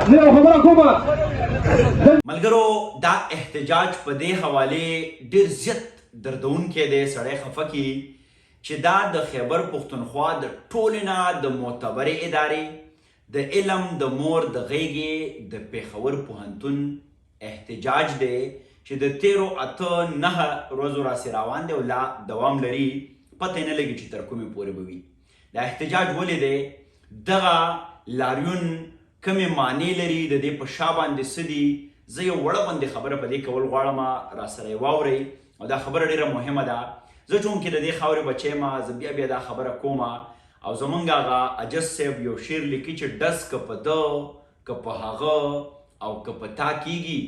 زه یو خبره کوم. ملګرو، دا احتجاج په دې حوالې ډېر زیات دردونکی دی، سړی خفه کړي چې دا د خیبر پښتونخوا د ټولې نه د معتبرې ادارې، د علم د مور د غېږې د پېښور پوهنتون احتجاج دی چې د تېرو اته نهه ورځو راسې راوان دی او لا دوام لري، پته یې نه لګي چې تر کومې پورې به وي. دا احتجاج ولې دی؟ دغه لاریون کومې معنې لري؟ د دې په شا باندې څه دي؟ زه یو وړه غوندې خبره په دې کول غواړم، راسره یې واورئ او دا خبره ډېره مهمه ده. زه چونکې د دې خاورې بچی یم، زه بیا بیا دا خبره کوم او زمونږ هغه عجز صاحب یو شعر لیکي چې ډز که په ده، که په هغه او که په تا کیږي،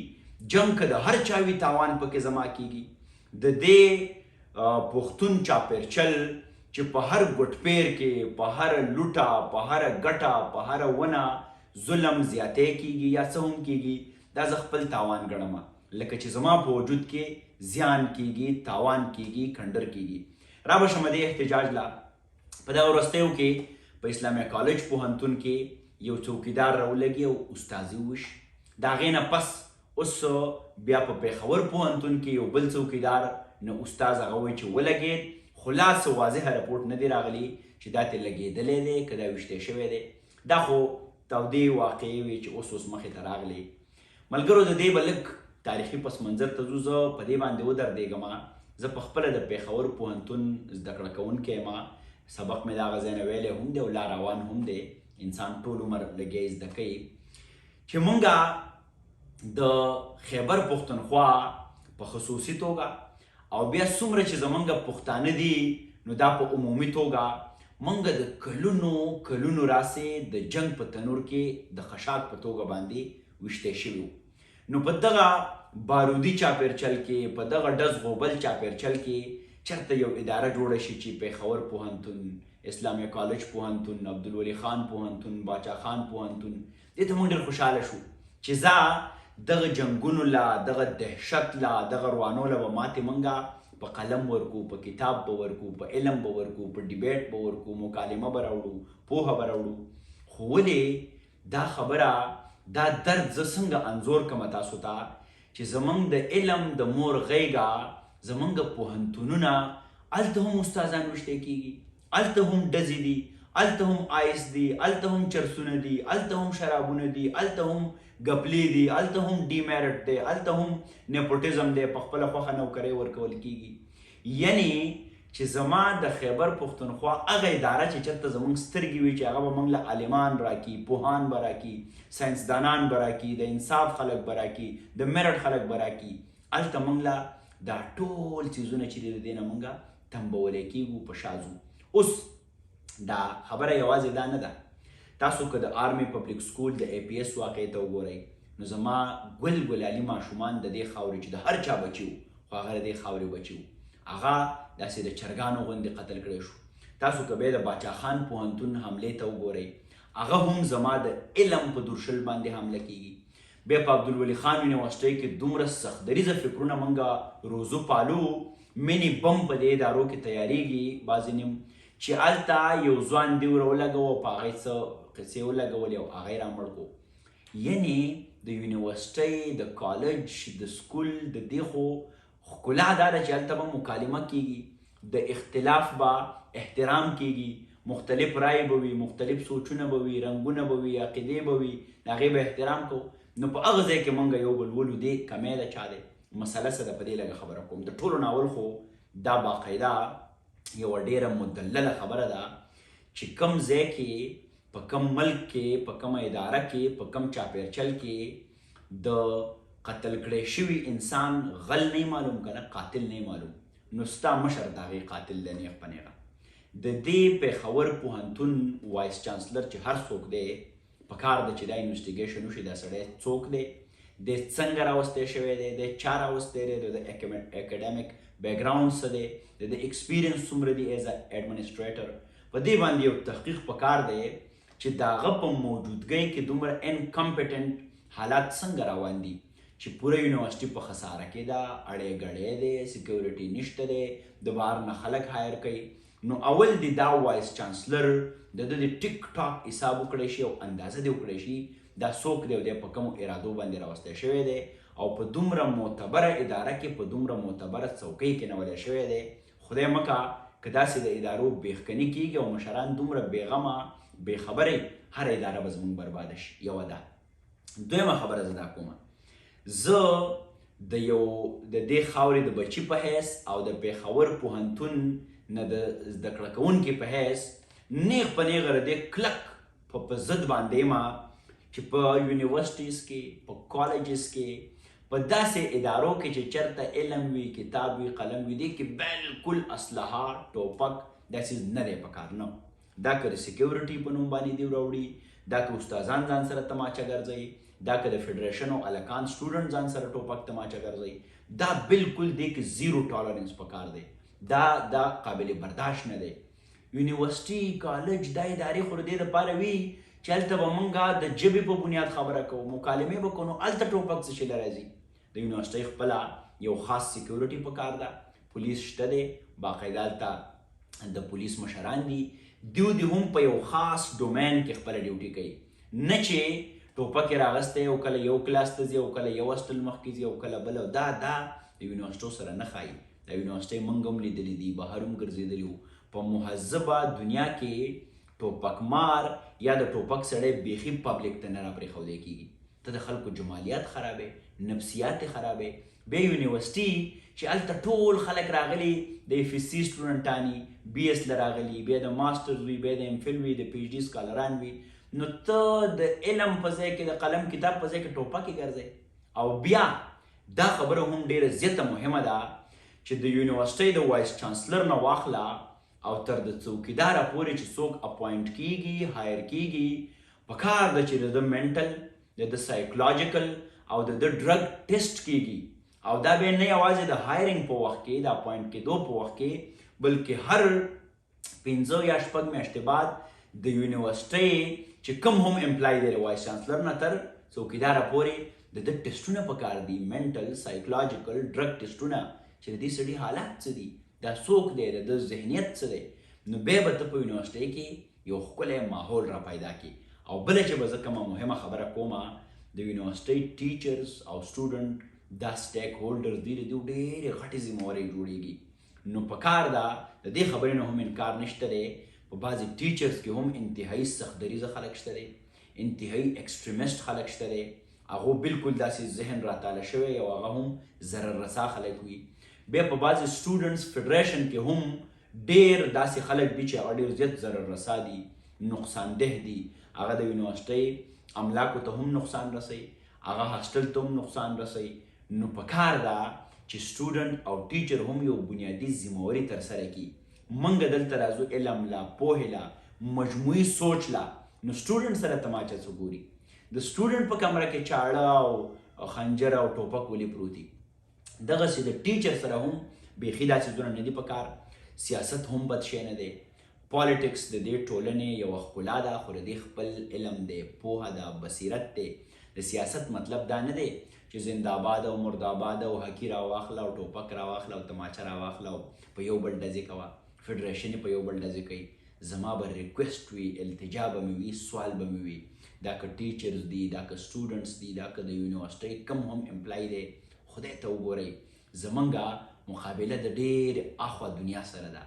جنګ که د هر چا وي تاوان پکې زما کیږي. د دې پښتون چاپېرچل چې په هر ګوټپېر کې، په هره لوټه، په هره ګټه، په هره ونه ظلم زیاتی کیږي یا څه هم کیږي، دا زه خپل تاوان ګڼم، لکه چې زما په وجود کې زیان کیږي، تاوان کیږي، کنډر کیږي. را به شم دې احتجاج له. په دغه وروستیو کې په اسلامیه کالج پوهنتون کې یو څوکیدار راولګي او استاذي وشي. د هغې نه پس اوس بیا په پېښور پوهنتون کې یو بل څوکیدار نه استاذ هغه وایي چې ولګېد، خو لا څه واضح رپورټ نه دی راغلی چې دا ترې لګېدلی دی که دا ویشتی شوی دی. دا خو تودې واقعې وې چې اوس اوس مخې ته راغلې. ملګرو، د دې به لږ تاریخي پس منظر ته ځو، زه په دې باندې ودردېږم. زه په خپله د پېښور پوهنتون زده کړه کوونکی یم، سبق مې د هغه ځای نه ویلی هم دی او لا روان هم دی. انسان ټول عمر لګیا زده کوي. چې مونږ د خیبر پښتونخوا په خصوصي توګه او بیا څومره چې زمونږ پښتانه دي نو دا په عمومي توګه مونږ د کلونو کلونو راسې د جنګ په تنور کې د خشاک په توګه باندې ویشتی شوي وو، نو په دغه بارودي چاپېرچل کې، په دغه ډز غوبل چاپېرچل کې چرته یو اداره جوړه شي چې پېښور پوهنتون، اسلامیه کالج پوهنتون، عبدالولي خان پوهنتون، باچا خان پوهنتون، دې ته موږ ډېر خوشحاله شو چې ځه دغه جنګونو له، دغه دهشت له، دغه روانو له به ماتې مونږه په قلم ورکو، په کتاب به ورکو، په علم به ورکو، په ډیبیټ به ورکو، مکالمه به راوړو، پوهه به راوړو. خو ولې دا خبره، دا درد زه څنګه انځور کړم تاسو ته چې زمونږ د علم د مور غېږه، زمونږ پوهنتونونه، هلته هم استادان ویشتی کېږي، هلته هم ډزې دي، هلته هم آیس دي، هلته هم چرسونه دي، هلته هم شرابونه دي، هلته هم ګپلې دي، هلته هم ډیمیرټ دی، هلته هم نیپوټیزم دی، په خپله خوښه نوکرۍ ورکول کېږي. یعنې چې زما د خیبر پښتونخوا هغه اداره چې چرته زمونږ سترګې وي چې هغه به مونږ له عالمان راکړي، پوهان به راکړي، ساینسدانان به راکړي، د انصاف خلک به راکړي، د میرټ خلک به راکړي، هلته مونږ له دا ټول څیزونه چې دي د دې نه مونږ تمبولی کېږو، په شا ځو. اوس دا خبره یوازې دا نه ده، تاسو که د آرمي پبلک سکول د ای پي اس واقعې ته وګورئ نو زما ګل ګلالي ماشومان د دې خاورې چې د هر چا بچي وو، خو هغه د دې خاورې بچي وو، هغه داسې د چرګانو غوندې قتل کړی شو. تاسو که بیا د باچا خان پوهنتون حملې ته وګورئ، هغه هم زما د علم په درشل باندې حمله کېږي. بیا په عبدالولي خان یونیورسټۍ کې دومره سخت دریځه فکرونه مونږ روزو پالو، مینی بم په دې ادارو کې تیاریږي بعضې نیم چې هلته یو ځوان دی ورولګوه او په هغه یې څه قصې ولګولې او هغه یې رامړ کړو. یعنې د یونیورسټۍ، د کالج، د سکول د دې خو ښکلا دا ده چې هلته به مکالمه کیږي، د اختلاف به احترام کیږي، مختلف رایې به وي، مختلف سوچونه به وي، رنګونه به وي، عقیدې به وي، د هغې به احترام کوو. نو په هغه ځای کې مونږ یو بل ولو، دې کمی د چا دی، مسله څه ده، په دې لږه خبره کوم. د ټولو نه اول خو دا باقاعده یوه ډیره مدلله خبره ده چې کوم ځای کې، په کوم ملک کې، په کومه اداره کې، په کوم چاپیرچل کې د قتل کړی شوي انسان غل نه معلوم کنه، قاتل نه معلوم، نو ستا مشر د هغې قاتل دی نیغ په نیغه. د دې پېښور پوهنتون وایس چانسلر چې هر څوک دی، په کار ده چې دا انویسټیګیشن وشي، دا سړی څوک دی، دی څنګه راوستی شوی دی، دی چا راوستی دی، د ده اکاډمیک بیکګراوند څه دی، د ده ایکسپیرینس څومره دی ایز ا ایډمنسټریټر. په دې باندې یو تحقیق په کار دی چې د هغه په موجودګۍ کې دومره انکمپټنټ حالات څنګه روان دي چې پوره یونیورسټي په خساره کې ده، اړی ګړی دی، سیکیورټي نشته دی، د بهر نه خلک هایر کوي. نو اول دې دا وایس چانسلر د ده د ټیک ټاک حساب وکړی شي او اندازه دې وکړی شي دا څوک دی او دی په کومو ارادو باندې راوستی شوی دی او په دومره معتبره اداره کې په دومره معتبره څوکۍ کېنولی شوی دی. خدای مه که که داسې د ادارو بېخکني کېږي او مشران دومره بېغمه بې خبره وي، هره اداره به زموږ برباده شي. یوه دا. دویمه خبره زه دا کوم، زه د یو د دې خاورې د بچي په حیث او د پېښور پوهنتون نه د زده کړه کوونکي په حیث نیغ په نیغه د دې کلک په ضد باندې یم چې په یونیورسټیز کې، په کالجز کې، په داسې ادارو کې چې چرته علم وي، کتاب وي، قلم وي، دې کې بالکل اسلحه، ټوپک دا څیز نه دی پکار. نه دا که د سیکیورټي په نوم باندې دیو راوړي، دا که استادان ځان سره تماچه ګرځي، دا که د فدریشن او الکان سټوډنټ ځان سره ټوپک تماچه ګرځي، دا بالکل دې کې زیرو ټالرنس پکار دی. دا قابل برداشت نه دی. یونیورسټي، کالج، دا ادارې خو د دې دپاره وي چې هلته به مونږ د ژبې په بنیاد خبره کوو، مکالمې به کوو، نو هلته ټوپک څه شي له راځي؟ د یونیورسټۍ خپله یو خاص سیکیورټي پکار ده، پولیس شته دی، باقاعده هلته د پولیس مشران دي، دیو دې هم په یو خاص ډومین کې خپله ډیوټي کوي، نه چې ټوپک یې راغستی او کله یو کلاس ته ځي او کله یو هاسټل مخکې ځي او کله بل، او دا د یونیورسټو سره نه ښایي. دا یونیورسټۍ موږ هم لیدلې دي، بهر هم ګرځېدلي وو. په مهذبه دنیا کې ټوپکمار یا د ټوپک سړی بیخي پبلک ته نه راپرېښودی کېږي. ته د خلکو جمالیات خرابې، نفسیات یې خرابې. بیا یونیورسټي چې هلته ټول خلک راغلي، د اف اس سي سټوډنټانی بي اس له راغلي، بیا د ماسټرز وي، بیا د ایم فل وي، د پی ایچ ډي سکالران وي، نو ته د علم په ځای کې، د قلم کتاب په ځای کې ټوپکې ګرځې. او بیا دا خبره هم ډیره زیاته مهمه ده چې د یونیورسټۍ د وایس چانسلر نه واخله او تر د څوکیداره پورې چې څوک اپوینټ کیږي، هایر کیږي، پکار ده چې د ده منټل، د ده سایکولوژیکل او د ده ډرګ ټیسټ کیږي. او دا بیا نه یوازې د هایرینګ په وخت کې، د اپوینټ کېدو په وخت کې، بلکې هر 5 یا 6 میاشتې بعد د یونیورسټۍ چې کوم هم امپلای دی، د وایس چانسلر نه تر څوکیداره پورې د ده ټیسټونه پکار دي، منټل، سایکولوژیکل، ډرګ ټیسټونه، چې د دې سړي حالات څه دي، دا څوک دی، د ده ذهنیت څه دی. نو بیا به ته په یونیورسټۍ کې یو ښکلی ماحول را پیدا کړې. او بله چې به زه کومه مهمه خبره کومه، د یونیورسټۍ ټیچرز او سټوډنټ دا سټیک هولډرز دي، د دوی ډېرې غټې ذمهوارۍ جوړېږي. نو پکار ده د دې خبرې نه هم انکار نشته دی، په بعضې ټیچرز کې هم انتهایی سخت دریځه خلک شته دی، انتهایی ایکسټریمیسټ خلک شته دی، هغو بالکل داسې ذهن راتاله شوی او هغه هم ضرر رسا خلک وي. بیا په بعضې سټوډنټس فډریشن کې هم ډېر داسې خلک دي چې هغه ډېر زیات ضرر رسا دي، نقصانده دي، هغه د یونیورسټۍ املاکو ته هم نقصان رسوي، هغه هاسټل ته هم نقصان رسوي. نو پکار ده چې سټوډنټ او ټیچر هم یو بنیادي ذمهواري ترسره کړي. موږ دلته راځو علم لا، پوهې لا، مجموعي سوچ لا، نو سټوډنټ سره تماچه څه ګوري؟ د سټوډنټ په کمره کې چاړه او خنجر او ټوپک ولې پروت دي؟ دغسې د ټیچر سره هم بیخي دا څیزونه نه دي پکار. سیاست هم بد شی نه دی، پالیټکس د دې ټولنې یوه ښکلا ده، خو د دې خپل علم دی، پوهه ده، بصیرت دی. د سیاست مطلب دا نه دی چې زنده‌آباد او مردآباد او هکي راواخله او ټوپک راواخله او تماچه راواخله او په یو بل ډزې کوه، فډریشن په یو بل ډزې کوي. زما به ریکویسټ وي، التجا به مې وي، سوال به مې وي، دا که ټیچرز دي، دا که سټوډنټس دي، دا که د یونیورسټۍ کم هم امپلای دی، خدای ته وګورئ، زمونږه مقابله د ډېرې اخوا دنیا سره ده.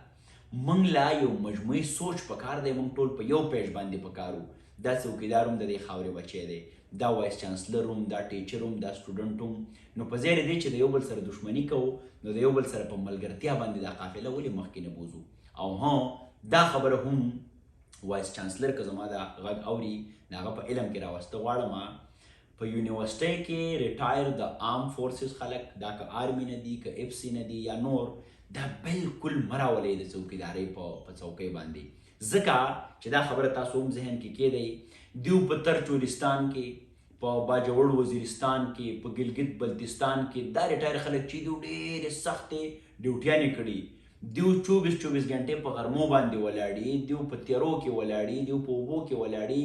مونږ لا یو مجموعي سوچ پکار دی، مونږ ټول په یو پیج باندې پکار وو. دا څوکیدار هم د دې خاورې بچی دی، دا وایس چانسلر هم، دا ټیچر هم، دا سټوډنټ هم. نو په ځای د دې چې د یو بل سره دښمني کوو، نو د یو بل سره په ملګرتیا باندې دا قافله ولې مخکې نه بوځو؟ او ها دا خبره هم وایس چانسلر که زما دا غږ اوري، د هغه په علم کې راوسته غواړم. په یونیورسټۍ کې ریټایر د آرم فورسز خلک، دا که آرمي نه دي، که اف سي نه دي یا نور، دا بالکل مه راولئ د څوکیدارۍ په څوکۍ باندې، ځکه چې دا خبره تاسو هم ذهن کې کېدئ. دیو په تر چولستان کې، په باجوړ وزیرستان کې، په ګلګت بلتستان کې دا ریټایر خلک چې دیو ډېرې سختې ډیوټیانې کړي، دیو 24 غنټې په غرمو باندې ولاړي، دیو په تیرو کې ولاړي، دیو په اوبو کې ولاړي.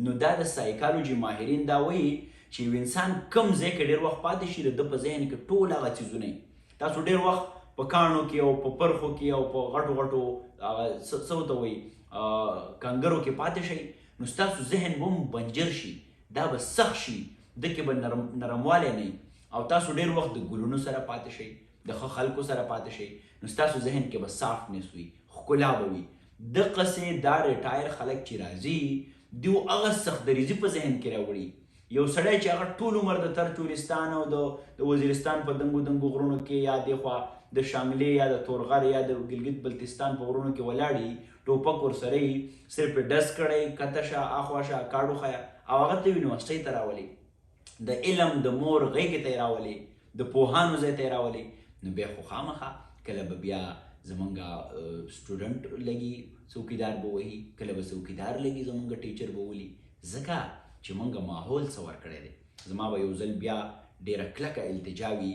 نو دا د سایکالوجي ماهرین دا وایي چې یو انسان کم ځای کې ډېر وخت پاتې شي، د ده په ذهن کې ټول هغه څیزونه وي. تاسو ډېر وخت په کاڼو کې او په پرخو کې او په غټو غټو هغه څه ورته وایي، کنګرو کې پاتې شئ، نو ستاسو ذهن به هم بنجر شي. دا به سخت شي، ده کې به نرم نرموالی نه وي. او تاسو ډیر وخت د ګلونو سره پاتې شئ، د ښه خلکو سره پاتې شئ، نو ستاسو ذهن کې به سافټنس وي، ښکلا به وي. دقسې دا ریټایر خلک چې راځي دیو هغه سخت دریځي په ذهن کې راوړي. یو سړی چې هغه ټول عمر د تر چولستان او د وزیرستان په دنګو دنګو غرونو کې یا دې خوا د شانګلې یا د تورغر یا د ګلګت بلتستان په غرونو کې ولاړي، ټوپک ورسره یي، صرف یې ډز کړی، کته شه، اخوا شه، کاډ وښیه، او هغه ته یونیورسټۍ ته راولي، د علم د مور غېږې ته یې راولي، د پوهانو ځای ته یې راولي، نو بیا خو خامخا کله به بیا زمونږ سټوډنټ لګي څوکیدار به وهي، کله به څوکیدار لګي زمونږ ټیچر به ولي، ځکه چې مونږ ماحول څه ورکړی دی. زما به یو ځل بیا ډیره کلکه التجا وي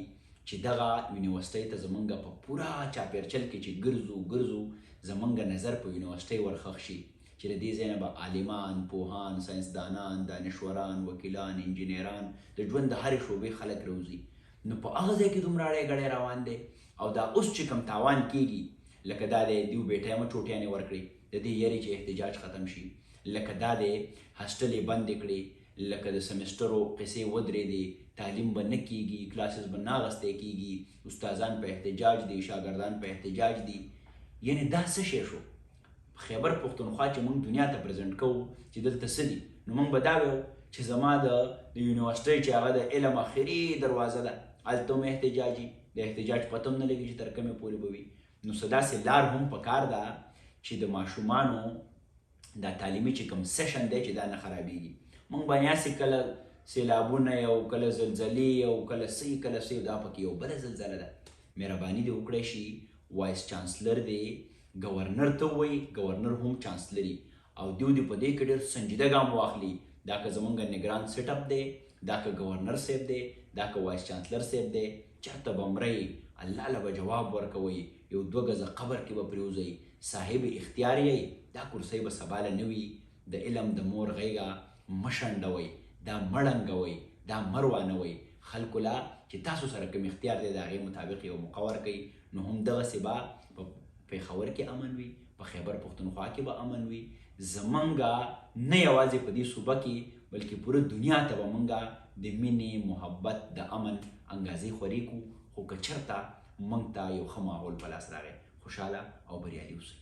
چې دغه یونیورسټۍ ته زمونږ په پوره چاپیرچل کې چې ګرځو ګرځو زمونږ نظر په یونیورسټۍ ورخښ شي، چې له دې ځای نه به عالمان، پوهان، ساینسدانان، دانشوران، وکیلان، انجینران، د ژوند د هرې شعبې خلک راوځي. نو په هغه ځای کې دومره اړی ګړی روان دی، او دا اوس چې کوم تاوان کیږي، لکه دا دی دیو بې ټایمه چوټیانې ورکړې د دې یرې چې احتجاج ختم شي، لکه دا دی هاسټلې بندې کړې، لکه د سمسټرو قصې ودرېدې، تعلیم به نه کیږي، کلاسز به نه اغستی کیږي، استادان په احتجاج دي، شاګردان په احتجاج دي. یعنی دا څه شی شو؟ خیبر پښتونخوا چې موږ دنیا ته پریزنټ کوو چې دلته څه دي، نو موږ به دا وایو چې زما د یونیورسټۍ چې هغه د علم اخري دروازه ده، هلته هم احتجاجي، د احتجاج پته هم نه لګي چې تر کومې پورې به وي. نو څه داسې لار هم پکار ده چې د ماشومانو دا تعلیمي چې کوم سیشن دی چې دا نه خرابېږي. موږ باندې هسې کله سیلابونه یو، کله زلزلې یو، کله څه کله څه، دا پکې یو بله زلزله ده. مهرباني دې وکړی شي وایس چانسلر دې گورنر ته ووایي، گورنر هم چانسلري، او دیو دې په دې کې ډېر سنجیده ګام واخلي. دا که زمونږ نګران سیټ اپ دی، دا که گورنر صاحب دی، دا که وایس چانسلر صاحب دی، چېرته به مرئ، الله له به جواب ورکوئ، یو دوه ګزه قبر کې به پرېوځئ، صاحب اختیار یئ، دا کرسۍ به سبا له نه وي. د علم د مور غېږه مه شنډوئ، دا مه ړنګوئ، دا مه روانوئ. خلکو له چې تاسو سره کوم اختیار دی د هغې مطابق یو موقع ورکئ، نو هم دغسې به په پېښور کې امن وي، په خیبر پښتونخوا کې به امن وي. زمونږ نه یوازې په دې صوبه کې بلکې پوره دنیا ته به مونږ د مینې، محبت، د امن انګازې خورې کړو. خو که چېرته مونږ ته یو ښه ماحول په لاس راغی، خوشحاله او بریالي اوسئ.